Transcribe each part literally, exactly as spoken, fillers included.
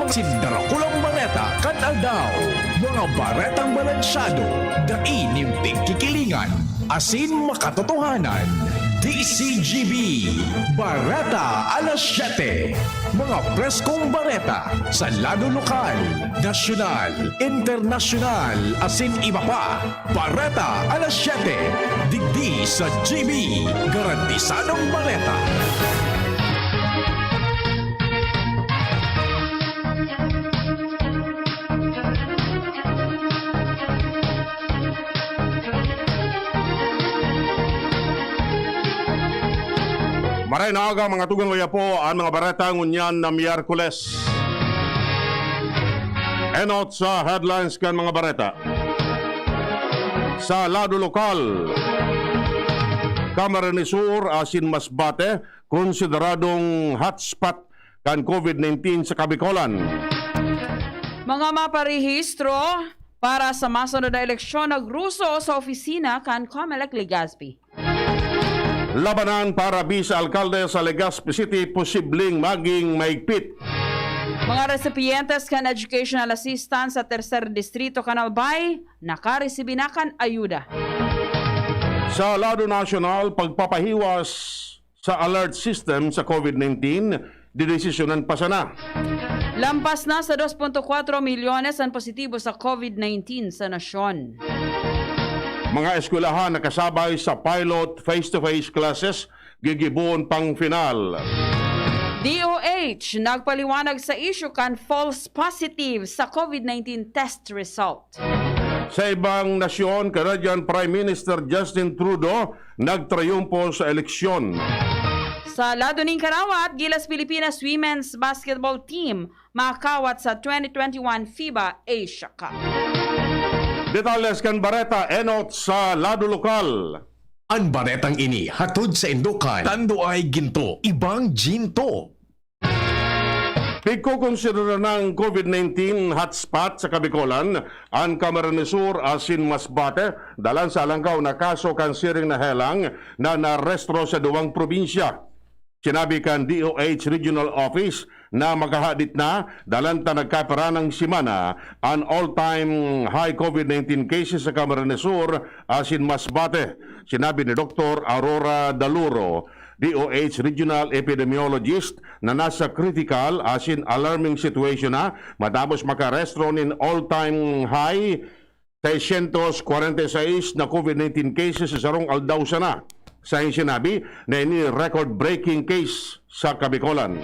Asin darakulang bareta kan aldaw. Mga baretang balansyado, dai nin pigkikilingan, asin makatotohanan. D C G B, Bareta Alas Siyete. Mga preskong bareta sa lado lokal, nasyonal, internasyonal, asin iba pa. Bareta Alas Siyete, digdi sa G B, garantisadong bareta. Maray na aga, mga tugang, kaya po an mga bareta ngunyan na Miyerkules. Enot sa headlines kan mga bareta. Sa lado lokal, Camarines Sur asin Masbate, konsideradong hotspot kan COVID nineteen sa Kabikolan. Mga maparehistro para sa masunod na eleksyon nagruso sa opisina kan Comelec Legazpi. Labanan para vice alkalde sa Legazpi City posibleng maging mahigpit. Mga recipientes kan educational assistance sa Tercer Distrito kan Albay nakaresibi na kan ayuda. Sa lado nasyonal, pagpapahiwas sa alert system sa COVID nineteen, didesisyonan pa sana. Lampas na sa dos punto kwatro milyones an positibo sa COVID nineteen sa nasyon. Mga eskwelahan nakasabay sa pilot face-to-face classes gigibohon pang final. D O H nagpaliwanag sa isyu kan false positive sa COVID nineteen test result. Sa ibang nasyon, Canadian Prime Minister Justin Trudeau nagtrayumpo sa eleksyon. Sa lado nin karawat, Gilas Pilipinas Women's Basketball Team makawat sa twenty twenty-one FIBA Asia Cup. Detalles kan bareta, enot sa lado lokal. An baretang ini hatod saindo kan Tanduay Ginto, Ibang Ginto. Pigkokonsidera nang COVID nineteen hotspot sa Kabikolan an Camarines Sur asin Masbate, dalan sa alangkaw na kaso kan siring na helang na naarestro sa duwang probinsya. Sinabi kan D O H Regional Office na makahadit na, dalan ta nagkapira nang semana, an all-time high COVID nineteen cases sa Camarines Sur asin Masbate. Sinabi ni Doktor Aurora Daluro, D O H Regional Epidemiologist, na nasa critical asin alarming situation na matapos makarestro nin all-time high seiscientos cuarenta y seis na COVID nineteen cases sa sarong aldaw sana. Sain sinabi na ini record-breaking case sa Kabikolan.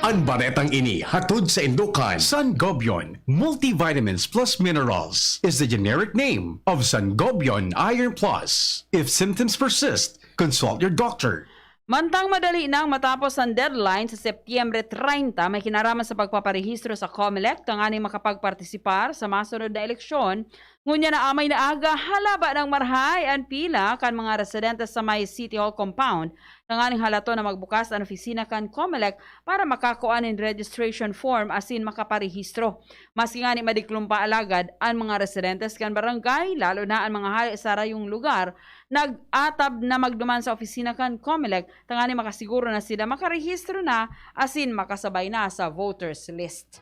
An baretang ini hatod saindo kan Sangobion Multivitamins Plus Minerals is the generic name of Sangobion Iron Plus. If symptoms persist, consult your doctor. Mantang madali nang matapos an deadline sa Setyembre treinta, may kinaraman sa pagpaparehistro sa Comelec tanganing makapagpartisipar sa masunod na eleksyon. Ngunyan na amay na aga, halaba nang marahay an pila kan mga residente sa may City Hall compound tanganing halaton na magbukas an opisina kan Comelec para makakua nin registration form asin makaparehistro. Maski ngani madiklom pa alagad an mga residentes kan barangay, lalo na an mga hale sa sarayong lugar, nag-atab na magduman sa opisina kan Comelec tanganing makasiguro na sila makarehistro na asin makasabay na sa voters list.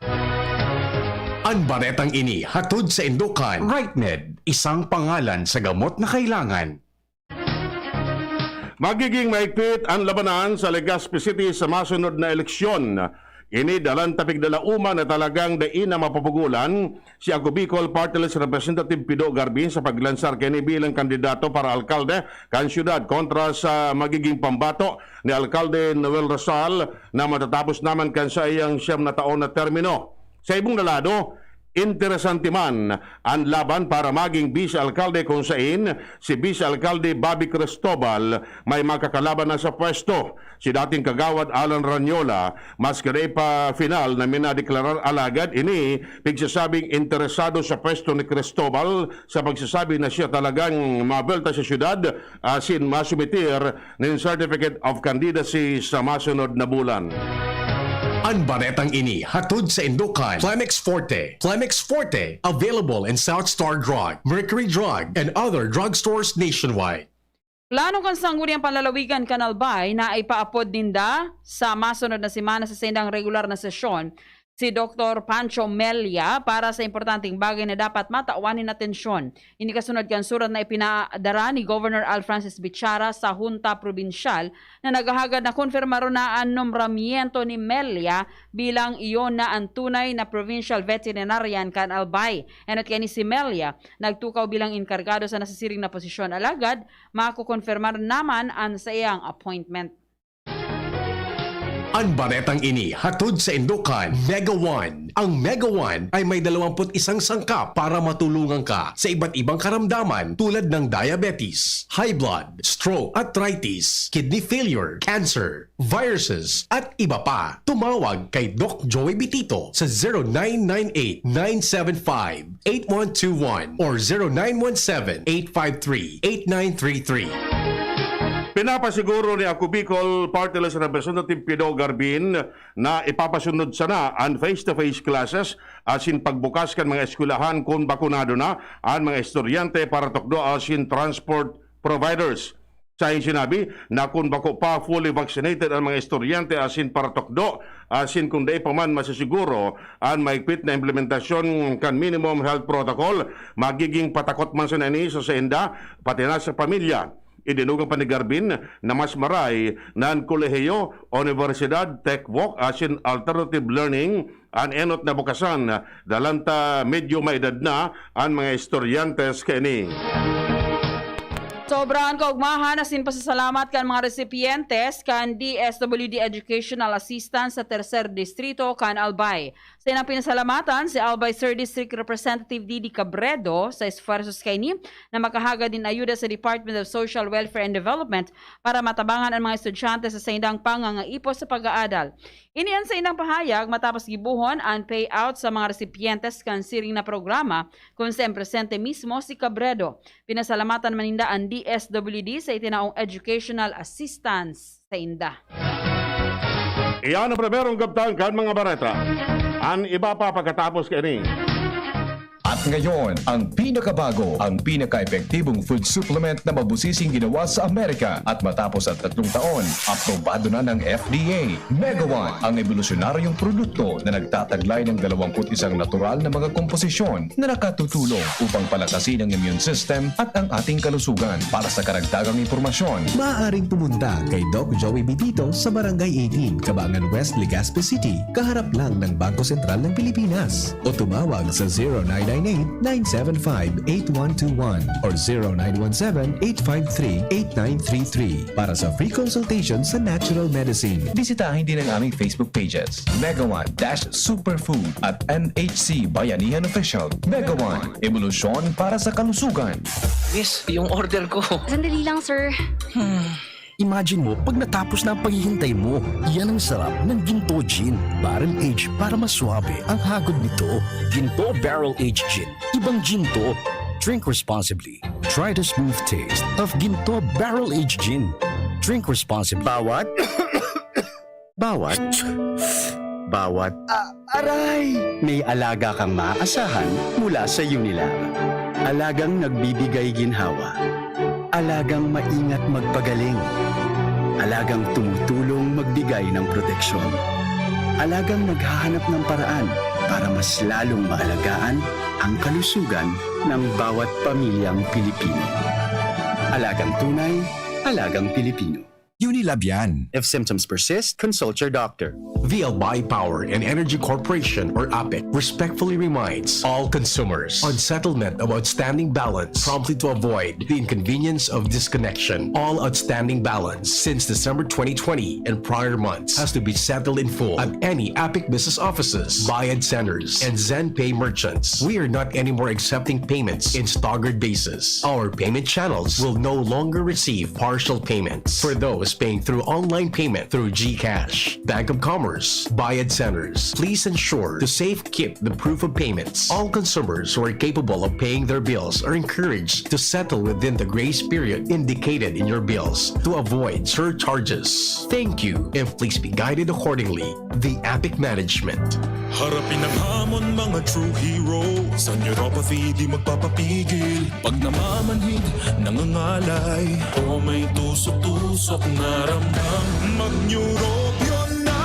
An baretang ini hatod saindo kan RightMed, isang pangalan sa gamot na kailangan. Magiging mahigpit an labanan sa Legazpi City sa masunod na eleksyon. Ini dalan ta pigdalauma na talagang dai na mapapugolan si Ako Bicol Party List Representative Pido Garvin sa paglansar kaini bilang kandidato para alkalde kan syudad kontra sa magiging pambato ni Alkalde Noel Rosal na matatapos naman kan saiyang siyam na taon na termino. Sa ibong na lado, interesante man an laban para maging vice alkalde, kung sain si Vice Alkalde Bobby Cristobal may makakalaban na sa pwesto. Si dating kagawad Alan Ranyola, maski dai pa final na minadeklarar, alagad ini pigsasabing interesado sa pwesto ni Cristobal sa pagsasabi na siya talagang mabelta sa syudad asin masumitir nin Certificate of Candidacy sa masunod na bulan. An baretang ini hatod saindo kan Plemex Forte. Plemex Forte, available in South Star Drug, Mercury Drug, and other drugstores nationwide. Plano kan Sangguniang Panlalawigan kan Albay na ipaapod ninda sa masunod na semana sa saindang regular na sesyon si Doktor Pancho Mella para sa importanteng bagay na dapat matawan nin atensyon. Ini kasunod kan surat na ipinadara ni Governor Al Francis Bichara sa Hunta Probinsyal na naghahagad na konfirmaron na an nombramiento ni Mella bilang iyon na an tunay na provincial veterinarian kan Albay. Enot kaini si Mella, nagtukaw bilang enkargado sa nasisiring na posisyon, alagad makokonfirmar naman an saiyang appointment. An baretang ini hatod sa Indokan, Mega One. Ang Mega One ay may dalawampu't isang sangkap para matulungan ka sa iba't ibang karamdaman tulad ng diabetes, high blood, stroke, arthritis, kidney failure, cancer, viruses, at iba pa. Tumawag kay Doc Joey Bitito sa zero nine nine eight nine seven five eight one two one or zero nine one seven eight five three eight nine three three. Pinapasiguro ni Ako Bicol Party List Representative Pido Garbin na ipapasunod sana an face-to-face classes asin pagbukas kan mga eskwelahan kun bakunado na an mga estudyante para tukdo asin transport providers. Saing sinabi na kun bako pa fully vaccinated an mga estudyante asin para tukdo asin kun dai pa man masisiguro an mahigpit na implementasyon kan minimum health protocol, magiging patakot man sana ini sa sainda pati na sa pamilya. Idinugang pa ni Garbin na mas maray na an kolehiyo, unibersidad, tech walk asin alternative learning an enot na bukasan, dalan ta medyo maedad na an mga estudyante kaini. Sobra an kaugmahan asin pasasalamat kan mga resipientes kan D S W D Educational Assistance sa Tercer Distrito kan Albay. Sa inang pinasalamatan si Albay Third District Representative Didi Cabredo sa esfuerzos kaini na makahagad nin ayuda sa Department of Social Welfare and Development para matabangan an mga estudyante sa saindang pangangaipo sa pag-aadal. Ini an saindang pahayag matapos gibohon an payout sa mga resipientes kan siring na programa, kun saen presente mismo si Cabredo. Pinasalamatan man ninda an D S W D sa itinaong educational assistance sainda. Iyan ang primerong kabtang kan mga bareta. An iba pa pagkatapos kaini. At ngayon, ang pinakabago, ang pinaka-epektibong food supplement na mabusising ginawa sa Amerika. At matapos ang tatlong taon, aprobado na ng F D A. Mega One, ang ebolusyonaryong produkto na nagtataglay ng dalawampu't isang natural na mga komposisyon na nakatutulong upang palakasin ang immune system at ang ating kalusugan. Para sa karagdagang impormasyon, maaaring pumunta kay Doc Joey Bitito sa Barangay eighteen, Kabangan West, Legazpi City, kaharap lang ng Bangko Sentral ng Pilipinas. O tumawag sa zero nine nine eight, nine seven five, eight one two one or zero nine one seven, eight five three, eight nine three three para sa free consultation sa natural medicine. Bisitahin din ang aming Facebook pages, Mega One dash Superfood at M H C Bayanihan Official. Mega One, ebolusyon para sa kalusugan. Miss, yung order ko. Sandali lang, sir. Imagine mo pag natapos na ang paghihintay mo. Yan ang sarap ng Ginto Gin. Barrel aged para mas swabe ang hagod nito. Ginto Barrel Aged Gin. Ibang Ginto. Drink responsibly. Try the smooth taste of Ginto Barrel Aged Gin. Drink responsibly. Bawat, bawat, bawat Aray! May alaga kang maaasahan mula sa Unilab. Alagang nagbibigay ginhawa. Alagang maingat magpagaling. Alagang tumutulong magbigay ng proteksyon. Alagang naghahanap ng paraan para mas lalong maalagaan ang kalusugan ng bawat pamilyang Pilipino. Alagang tunay, alagang Pilipino. Unilab yan. If symptoms persist, consult your doctor. The Albay Power and Energy Corporation, or APEC, respectfully reminds all consumers on settlement of outstanding balance promptly to avoid the inconvenience of disconnection. All outstanding balance since December twenty twenty and prior months has to be settled in full at any APEC business offices, Bayad Centers, and ZenPay merchants. We are not anymore accepting payments in staggered basis. Our payment channels will no longer receive partial payments. For those paying through online payment through GCash, Bank of Commerce, Bayad Centers, please ensure to safe keep the proof of payments. All consumers who are capable of paying their bills are encouraged to settle within the grace period indicated in your bills to avoid surcharges. Thank you, and please be guided accordingly. The APEC Management. Harapin ang hamon, mga true hero. Sa neuropathy, di magpapapigil. Pag namamanhid, nangangalay, o may tusok-tusok na ramdam, mag-Neurobion na!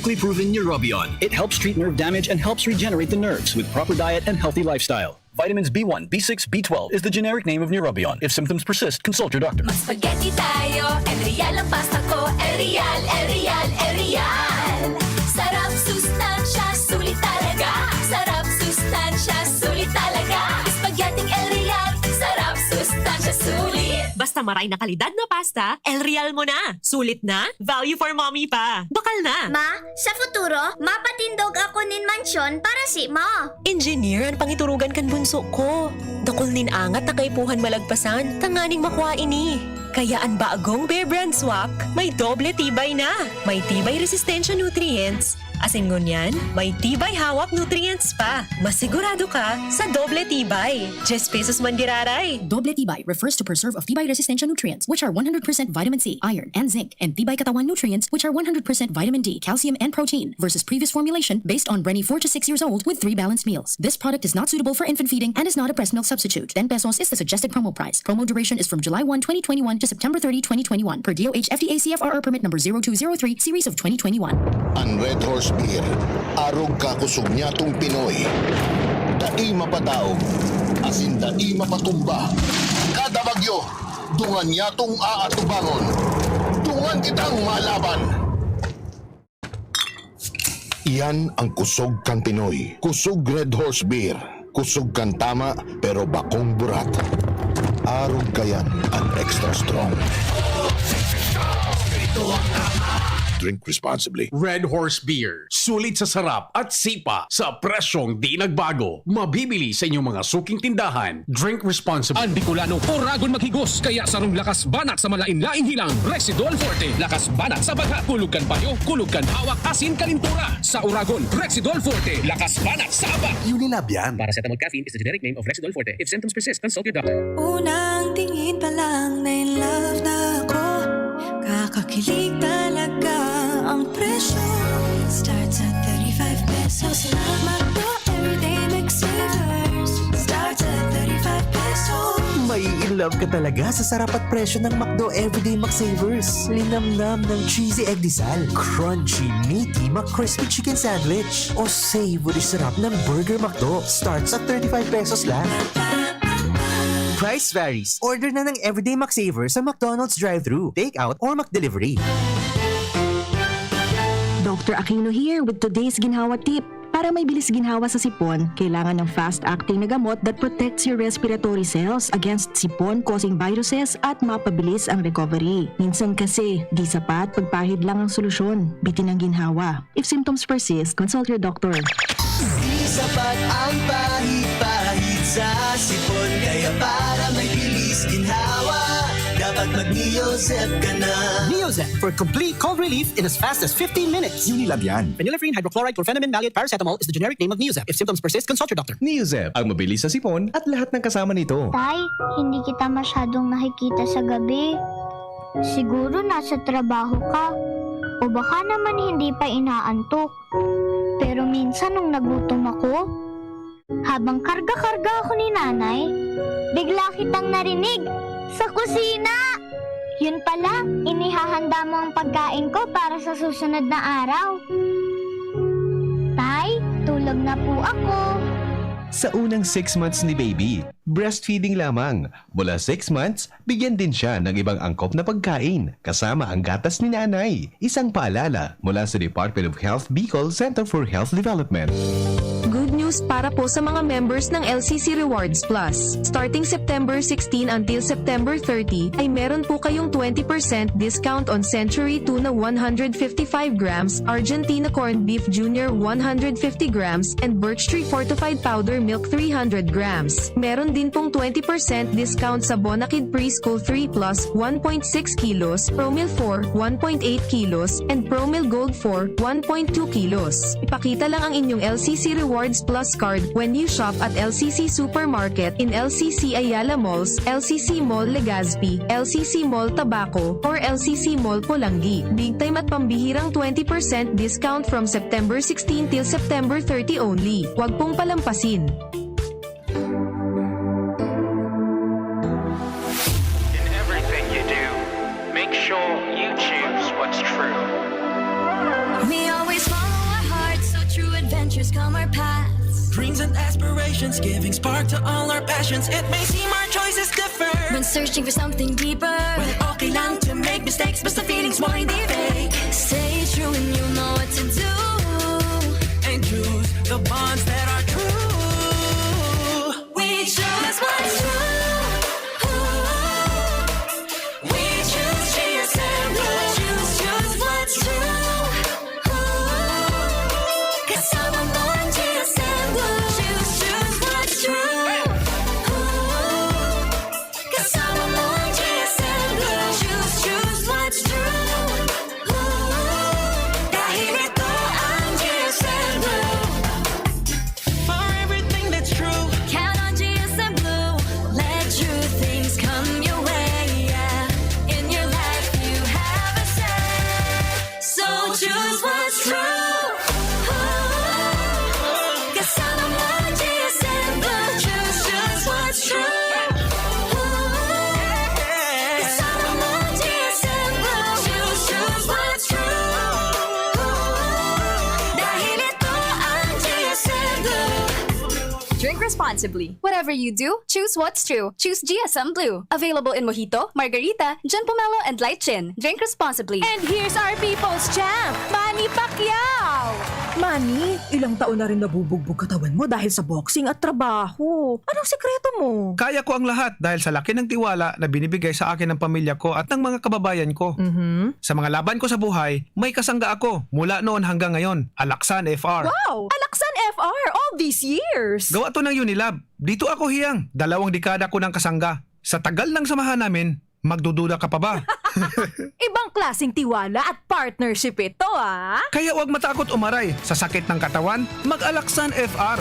Clinically proven Neurobion. It helps treat nerve damage and helps regenerate the nerves with proper diet and healthy lifestyle. Vitamins B one, B six, B twelve is the generic name of Neurobion. If symptoms persist, consult your doctor. Mag-spaghetti tayo, Elreal ang pasta ko, Elreal, Elreal, Elreal. Sarap, sustansya, sulit talaga. Sarap, sustansya, sulit talaga. Spaghetti Elreal, sarap, sustansya, sulit. Basta maray na kalidad na pasta, Elreal mo na. Sulit na, value for mommy pa. Bakal na! Ma, sa futuro, mapatindog ako nin mansyon para si mo. Engineer an pangiturugan kan bunso ko. Dakul nin angat na kaipuhan malagpasan, tanganing makua ini. Kaya an bagong Bear Brand Swak, may doble tibay na. May tibay resistensya nutrients, asin ngunyan, may tibay hawak nutrients pa. Masigurado ka sa doble tibay. Diyes pesos man giraray. Doble tibay refers to preserve of tibay resistensya nutrients, which are one hundred percent vitamin C, iron, and zinc, and tibay katawan nutrients, which are one hundred percent vitamin D, calcium, and protein, versus previous formulation based on Brenny four to six years old with three balanced meals. This product is not suitable for infant feeding and is not a breast milk substitute. Ten pesos is the suggested promo price. Promo duration is from July one, twenty twenty-one to September thirty, twenty twenty-one, per D O H F D A C F R R permit number zero two zero three, series of twenty twenty-one. An Red Horse Beer, arog ka kusog nyatong Pinoy. Dai mapadaog, asin dai mapatumba. Kada bagyo, dungan nyatong aatubangon. Dungan kitang malaban. Iyan ang kusog kan Pinoy. Kusog Red Horse Beer. Kusog kan tama, pero bakong burat. Arog kayan an extra strong. Drink responsibly. Red Horse Beer. Sulit sa sarap at sipa sa presyong di nagbago. Mabibili sa inyong mga suking tindahan. Drink responsibly. An Bicolano, oragon maghigos, kaya sarong lakas banat sa malain-laing hilang. Rexidol Forte, lakas banat sa bagha, kulog kan payo, kulog kan hawak, asin kalintura. Sa oragon, Rexidol Forte, lakas banat sa aba. Unilab yan. Paracetamol caffeine is the generic name of Rexidol Forte. If symptoms persist, consult your doctor. Unang tingin pa lang, na-in-love na ako. Kakakilig talaga ang presyo. Starts at thirty-five pesos lang. McDo Everyday Mix Savers. Starts at thirty-five pesos. Mai-in-love ka talaga sa sarap at presyo ng McDo Everyday McSavers. Linamnam ng cheesy egg disal, crunchy, meaty McCrispy Chicken Sandwich, o savory sarap ng Burger McDo. Starts at thirty-five pesos lang. Price varies. Order na ng Everyday McSaver sa McDonald's drive-thru, take-out, or McDelivery. Doctor Aquino here with today's ginhawa tip. Para may bilis ginhawa sa sipon, kailangan ng fast-acting na gamot that protects your respiratory cells against sipon-causing viruses at mapabilis ang recovery. Minsan kasi, di sapat pagpahid lang ang solusyon. Bitin ang ginhawa. If symptoms persist, consult your doctor. Di sapat ang pahid-pahid sa sipon, kaya para may bilis ginhawa, dapat mag-Neozep ka na. Neozep for complete cold relief in as fast as fifteen minutes. Unilab yan. Phenylephrine, hydrochloride, chlorphenamine, maleate, paracetamol is the generic name of Neozep. If symptoms persist, consult your doctor. Neozep, ang mabilis sa sipon at lahat ng kasama nito. Tay, hindi kita masyadong nakikita sa gabi. Siguro nasa trabaho ka. O baka naman hindi pa inaantok. Pero minsan nung nagutom ako, habang karga-karga ako ni nanay, bigla kitang narinig sa kusina. Yun pala, inihahanda mo ang pagkain ko para sa susunod na araw. Tay, tulog na po ako. Sa unang six months ni baby, breastfeeding lamang. Mula six months, bigyan din siya ng ibang angkop na pagkain, kasama ang gatas ni nanay. Isang paalala mula sa Department of Health Bicol Center for Health Development. Good news para po sa mga members ng L C C Rewards Plus. Starting September sixteen until September thirty, ay meron po kayong twenty percent discount on Century Tuna one hundred fifty-five grams, Argentina Corned Beef Junior one hundred fifty grams, and Birch Tree Fortified Powder Milk three hundred grams. Meron din pong twenty percent discount sa Bonakid Preschool three plus, one point six kilos, Promil four, one point eight kilos, and Promil Gold four, one point two kilos. Ipakita lang ang inyong L C C Rewards Plus card when you shop at L C C Supermarket in L C C Ayala Malls, L C C Mall Legazpi, L C C Mall Tabaco, or L C C Mall Polangui. Big time at pambihirang twenty percent discount from September sixteen till September thirty only. Wag pong palampasin. In everything you do, make sure you choose what's true. We always Become our paths. Dreams and aspirations, giving spark to all our passions. It may seem our choices differ when searching for something deeper. Well, okay lang to make mistakes, basta feelings mo hindi fake. Stay true and you know what to do. And choose the bonds that are true. We choose what's true. We choose G S M Blue. Choose, choose what's true. Kasama mo ang G S M Blue. Choose, choose what's true. Kasama mo ang G S M Blue. Choose, choose what's true. Dahil ito ang G S M Blue. For everything that's true. Count on G S M Blue. Let true things come your way, yeah. In your life, you have a say. So choose what's true. Kasama mo ang G S M Blue. Choose, choose what's true. Kasama mo ang G S M Blue. Choose, choose what's true. Dahil ito ang G S M Blue. Drink responsibly. Whatever you do, choose what's true. Choose G S M Blue. Available in Mojito, Margarita, John Pomelo, and Light Gin. Drink responsibly. And here's our people's champ, Manny Pacquiao! Manny, ilang taon na rin nabubugbog katawan mo dahil sa boxing at trabaho. Anong sikreto mo? Kaya ko ang lahat dahil sa laki ng tiwala na binibigay sa akin ng pamilya ko at ng mga kababayan ko. Mhm. Sa mga laban ko sa buhay, may kasangga ako mula noon hanggang ngayon. Alaksan F R. Wow! Alaksan F R all these years! Gawa to ng Unilab. Dito ako hiyang. Dalawang dekada ko ng kasangga. Sa tagal ng samahan namin, magdududa ka pa ba? Ibang klaseng tiwala at partnership ito, ah! Kaya huwag matakot umaray. Sa sakit ng katawan, mag-Alaksan F R.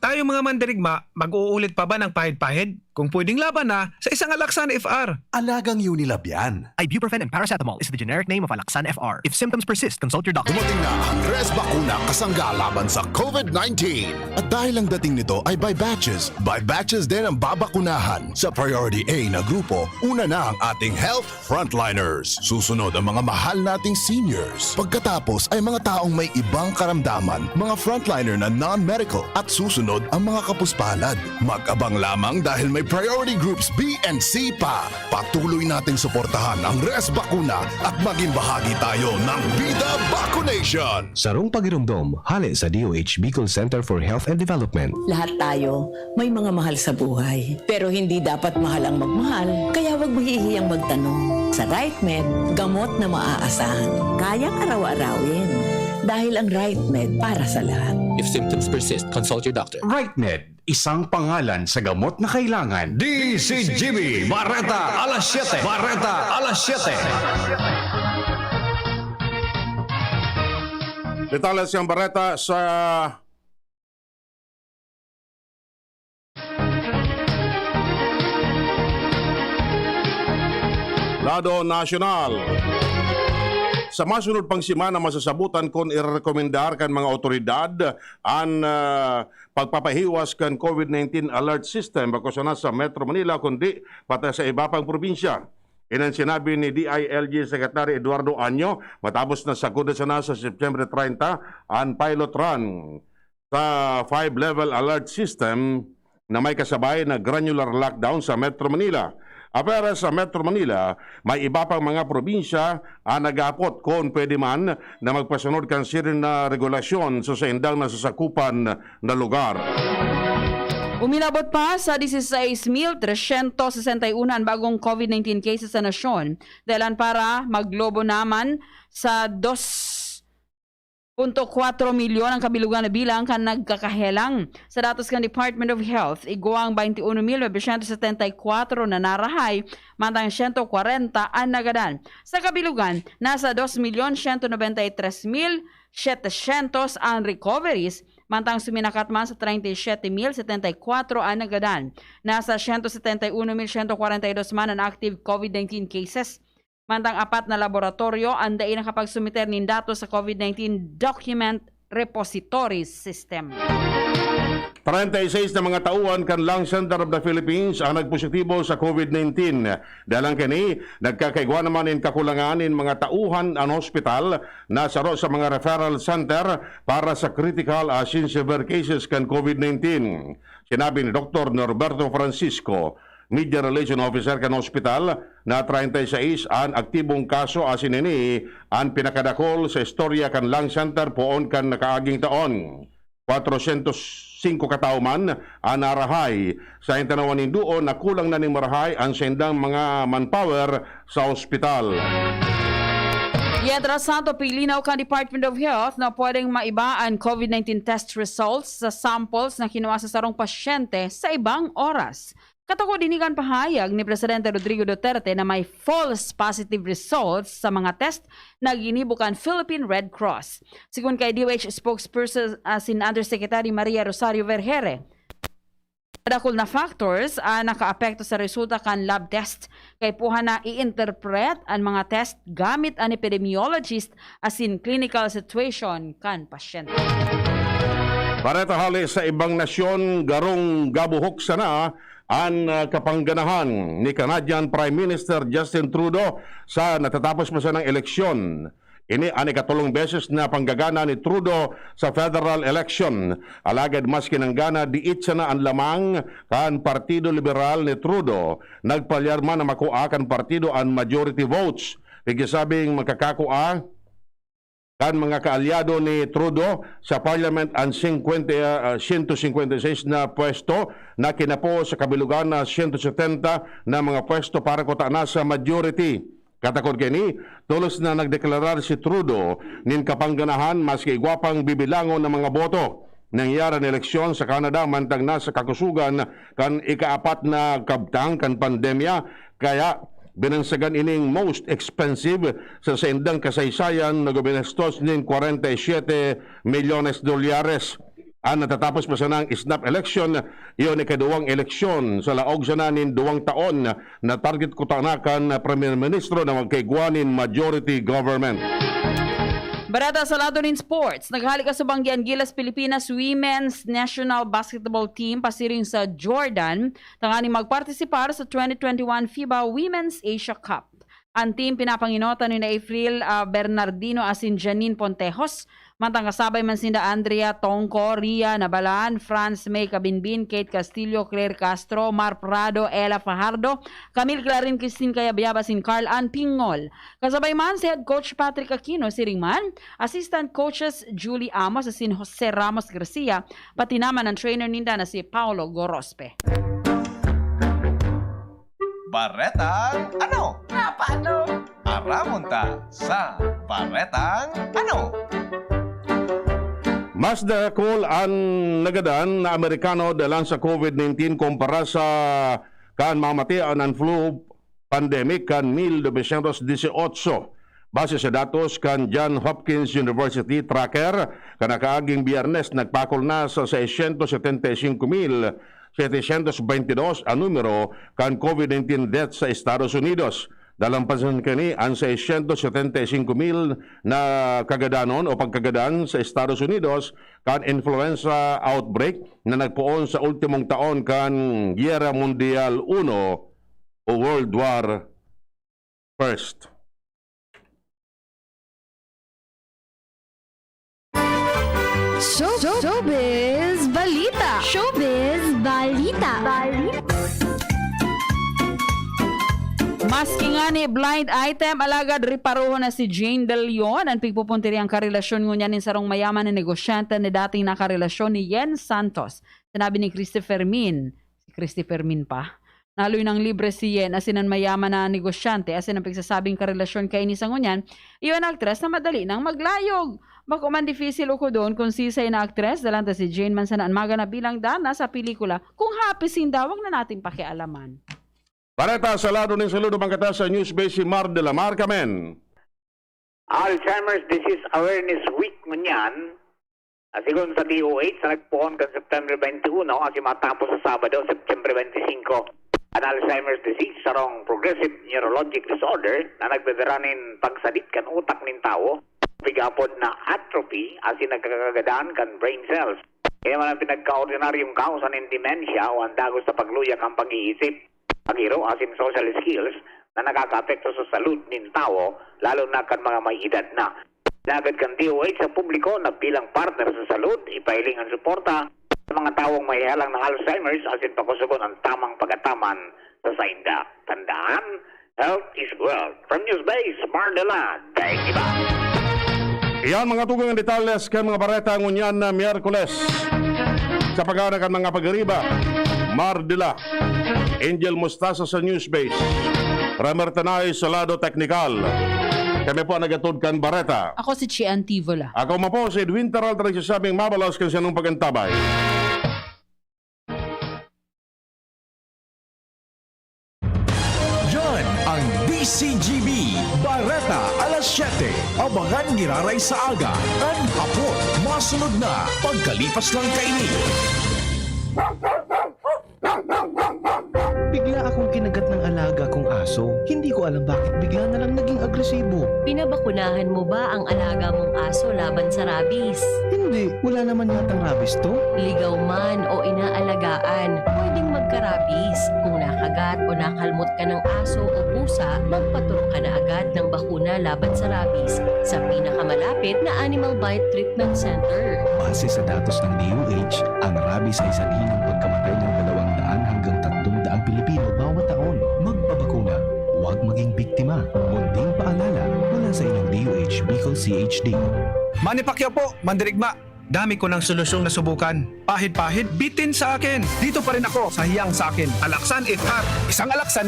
Tayong mga mandirigma, mag-uulit pa ba ng pahid-pahid? Kung pwedeng laban na, sa isang Alaksan F R. Alagang Unilab yan. Ibuprofen and paracetamol is the generic name of Alaxan F R. If symptoms persist, consult your doctor. Dumating na ang Res Bakuna kasangga laban sa COVID nineteen. At dahil ang dating nito ay by batches, by batches din ang babakunahan. Sa Priority A na grupo, una na ang ating health frontliners. Susunod ang mga mahal nating seniors. Pagkatapos ay mga taong may ibang karamdaman, mga frontliner na non-medical, at susunod ang mga kapuspalad. Mag-abang lamang dahil may priority groups B and C pa. Patuloy nating suportahan ang Res Bakuna at maging bahagi tayo ng Bida Vacunation. Sarong pagiromdom, hale sa D O H Bicol Center for Health and Development. Lahat tayo may mga mahal sa buhay. Pero hindi dapat mahal ang magmahal, kaya huwag mahihiyang magtanong. Sa RightMed, gamot na maaasahan. Kayang araw-arawin. Dahil ang RightMed para sa lahat. If symptoms persist, consult your doctor. RightMed, isang pangalan sa gamot na kailangan. D C G B, Bareta, alas siyete. Bareta, alas siyete. Detalye sa Bareta sa lado nasyonal. Sa masunod pang semana, masasabutan kun irerekomendar kan mga awtoridad an, ah, pagpapahiwas kan COVID nineteen alert system, bako sana sa Metro Manila, kundi pati sa iba pang probinsya. Iyan an sinabi ni D I L G Secretary Eduardo Año matapos na sakodan sana sa September treinta an pilot run sa five-level alert system na may kasabay na granular lockdown sa Metro Manila. Apwera sa Metro Manila, may iba pang mga probinsya ang nag-aapot kun pwede man na magpasunod kan siring na regulasyon sa saindang nasasakupan na lugar. Uminabot pa sa dieciséis mil trescientos sesenta y uno an bagong COVID nineteen cases sa nasyon, dahilan para maglobo naman sa dos punto kwatro milyon ang kabilugan na bilang kan nagkakahelang. Sa datos kan Department of Health, igwang baynte uno mil novecientos setenta y kwatro na narahay, mantang siyento kwarenta an nagadan. Sa kabilugan, nasa dos milyon siyento nobenta y tres mil setecientos an recoveries, mantang suminakat man sa treinta y siete mil setenta y kwatro an nagadan. Nasa siyento setenta y uno mil siyento kwarenta y dos man an active COVID nineteen cases. Mantang apat na laboratoryo an dai nakapagsumiter nin datos sa COVID nineteen Document Repository System. Treinta y seis na mga tauhan kan Lung Center of the Philippines ang nagpositibo sa COVID nineteen. Dahil lang kini, nagkakaigwa naman nin kakulangan nin mga tauhan an hospital na saro sa mga referral center para sa critical asin severe cases kan COVID nineteen. Sinabi ni Doktor Norberto Francisco, Media Relation Officer kan hospital, na treinta y seis an aktibong kaso asin ini an pinakadakul sa istorya kan Lung Center poon kan nakaaging taon. Kwatrosyentos singko katawo man an narahay. Sa intanawan nin duon na kulang na nin marahay an saindang mga manpower sa ospital. Mientras tanto, pilinaw kan Department of Health na pwedeng maiba an COVID nineteen test results sa samples na kinuha sa sarong pasyente sa ibang oras. Katakod ini kan pahayag ni Presidente Rodrigo Duterte na may false positive results sa mga test na ginibo kan Philippine Red Cross. Sigon kay D O H spokesperson, ah, sin Undersecretary Maria Rosario Vergere, dakul na factors an nakaapekto sa resulta kan lab test. Kaipuhan na i-interpret an mga test gamit an epidemiologist asin clinical situation kan pasyente. Bareta hali sa ibang nasyon, garong gabuhok sana an, ah, kapangganahan ni Canadian Prime Minister Justin Trudeau sa natatapos pa sanang eleksyon. Ini an ikatolong beses na panggagana ni Trudeau sa federal election. Alagad maski nanggana, diit sana an lamang kan Partido Liberal ni Trudeau, nagpalyar man na makua kan partido an majority votes. Pigsasabing makakakua kan mga kaalyado ni Trudeau sa Parliament an singkwenta, ah, siyento singkwenta y seis na pwesto na kinapoon sa kabilugan na siyento setenta na mga pwesto para kuta na sa majority. Katakod kaini, tolos na nagdeklarar si Trudeau nin kapangganahan maski igwa pang bibilangon na mga boto. Nangyari an eleksyon sa Canada mantang nasa kakusogan kan ikaapat na kabtang kan pandemya, kaya binansagan ining most expensive sa saindang kasaysayan na guminastos nin kwarenta y siyete milyones dolyares. An natatapos pa sanang snap election, iyo an ikaduwang eleksyon sa laog sana nin duwang taon na target kuta na kan Premyer Ministro na magkaigwa nin majority government. Bareta sa lado nin sports, naghali kasubang diyan Gilas Pilipinas Women's National Basketball Team pasiring sa Jordan tanganing magpartisipar sa twenty twenty-one FIBA Women's Asia Cup. An team pinapanginotan ni April, ah, Bernardino asin Janine Pontejos. Mantang kasabay man sinda Andrea Tongko, Ria Nabalan, Franz May Cabinbin, Kate Castillo, Claire Castro, Mar Prado, Ella Fajardo, Camille Clarin, Christine Cayabyab asin Carl Ann Pingol. Kasabay man si head coach Patrick Aquino, siring man, assistant coaches Julie Amos asin Jose Ramos Garcia, pati naman ang trainer ninda na si Paolo Gorospe. Baretang ano? Napano? Aramon ta sa Baretang ano? Mas dakul an nagadan na Amerikano dalan sa COVID nineteen kumpara sa kan mamati an flu pandemic kan mil novecientos dieciocho. Base sa datos kan John Hopkins University tracker, kan nakaaging Biyernes nagpakol na sa seiscientos setenta y cinco mil setecientos veintidós an numero kan COVID nineteen death sa Estados Unidos. Dalan pa sana kani an seiscientos setenta y cinco mil na kagadanon o pagkagadan sa Estados Unidos kan influenza outbreak na nagpoon sa ultimong taon kan Giyera Mundial Uno o World War First. Show, showbiz balita. Showbiz balita. Maski ngani blind item, alagad reparohon na si Jane De Leon, an pigpupuntirihang karelasyon ngunyan nin sarong mayaman na negosyante na dating nakarelasyon ni Yen Santos. Sinabi ni Christy Fermin, si Christy Fermin pa, na haloy nang libre si Yen asin an mayaman na negosyante, asin an pigsasabing karelasyon kaini sa ngunyan, iyo an aktres na madali nang maglayog. Bako man difisil ukodon kun sisay na aktres, dalan ta si Jane man sana an maganap bilang Dana sa pelikula. Kung happy sinda, wag na nating pakialaman. Bareta sa lado nin saludo, bangkata sa News Base si Mar de la Mar, kamen. Alzheimer's Disease Awareness Week ngunyan, ah, sigon sa D O H, sa nagpoon kan September twenty-one, asin matapos sa Sabado, September twenty-five. An Alzheimer's disease, sarong progressive neurologic disorder na nagbebera nin pagsadit kan utak nin tawo, pigapod na atrophy, asin nagkakagadan kan brain cells. Kaya man ang pinagkaordinaryong kausa nin demensya o ang dagos sa pagluya kan pag-iisip, paghiro asin social skills na nakakaapekto sa salud nin tawo, lalo na kan mga may edad na. Lagad kan D O H sa publiko na bilang partner sa salud, ipahiling an suporta sa mga tawong may helang na Alzheimer's asin pakosogon an tamang pagataman sa sainda. Tandaan, health is wealth. From Newsbase, Mardela, Daig Iba. Iyan mga tugang ang detalles kan mga bareta ngunyan na Miyerkules. Sa pagana kan mga pagariba, Mardela, Angel Mostaza sa Newsbase, Ramer Tanay sa lado teknikal. Kami po ang nagatod kan bareta. Ako si Chian Tivola. Ako man po si Edwin Taral, nagsasabing mabalos kan siyanong pag-antabay. Yan ang D C G B Bareta alas siyete. Abangan giraray sa aga, kan hapon. Masunod na pagkalipas lang kaini. Bigla akong kinagat ng alaga kong aso. Hindi ko alam bakit bigla na lang naging agresibo. Pinabakunahan mo ba ang alaga mong aso laban sa rabies? Hindi, wala naman yatang rabies to. Ligaw man o inaalagaan, pwedeng magka-rabies. Kung nakagat o nakalmot ka ng aso o pusa, magpaturok ka na agad ng bakuna laban sa rabies sa pinakamalapit na Animal Bite Treatment Center. Base sa datos ng D O H, ang rabies ay sanhi ng pagkamatay ng dalawang daan hanggang tatlong daang Pilipino bawat taon. Magpabakuna, huwag maging biktima. Munting paalala mula sa inyong D O H Bicol C H D. Manny Pacquiao po, mandirigma. Dami ko ng solusyong nasubukan. Pahid-pahid, bitin sa akin. Dito pa rin ako sa hiyang sa akin. Alaxan F R. Isang Alaxan